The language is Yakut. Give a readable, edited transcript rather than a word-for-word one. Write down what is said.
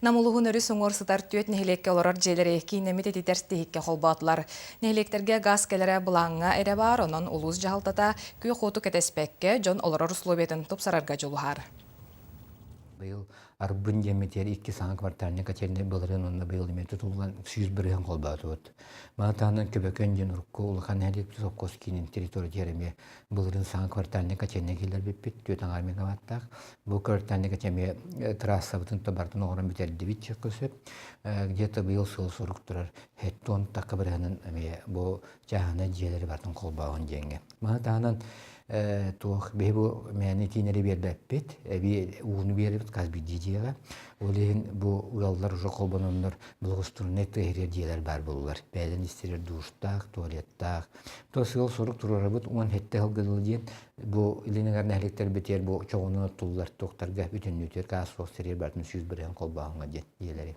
Нам улууһун өрүс уҥуор сытар түөрт нэһилиэккэ олорор дьиэлэри кииннэммит ититэр тиһиккэ холбоотулар. Нэһилиэктэргэ гаас кэлэрэ былааҥҥа эрэ баар, онон улуус дьаһалтата күөх уоту кэтэспэккэ, дьон олорор условиятын тупсарарга дьулуһар. Быйыл Арбын диэммитигэр икки саҥа квартальнай котельнай былырыын уонна быйыл эмиэ тутуллан 100% холбоотубут. Маны таһынан Көбөкөн диэн урукку улахан нэһилиэк сопхуос киинин территориятыгар эмиэ былырыын саҥа квартальнай котельнай киллэрбиппит 4,5 мегаваттаах. Бу квартальнай котельнай эмиэ трассабытын барытын оҥорон бүтэрдибит чөккө сөп. Где-то быйыл сыл-сорук турар хеттон такка бырыһынан эмиэ бу чааһынай дьиэлэри барытын холбооһун диэҥҥэ. Маны таһынан туох биһи бу мээнэ итиинэри биэрбэппит, эбии ууну биэрэбит хас биирдии дьиэҕэ. Ол иһин бу ыаллар уже холбононнор благоустроеннай тыаһырыар дьиэлэр баар буоллулар. Бэйэлэрин истэригэр душтаах, туалеттаах. То сыал-сорук туруорабыт 17 сылга дылы диэн бу илин эҥэр нэһилиэктэрбитигэр бу чоҕунан оттуллар туохтарга бүтүннүүтүгэр гаас суох сиригэр барытын 100% холбооһуҥҥа диэн дьиэлэри.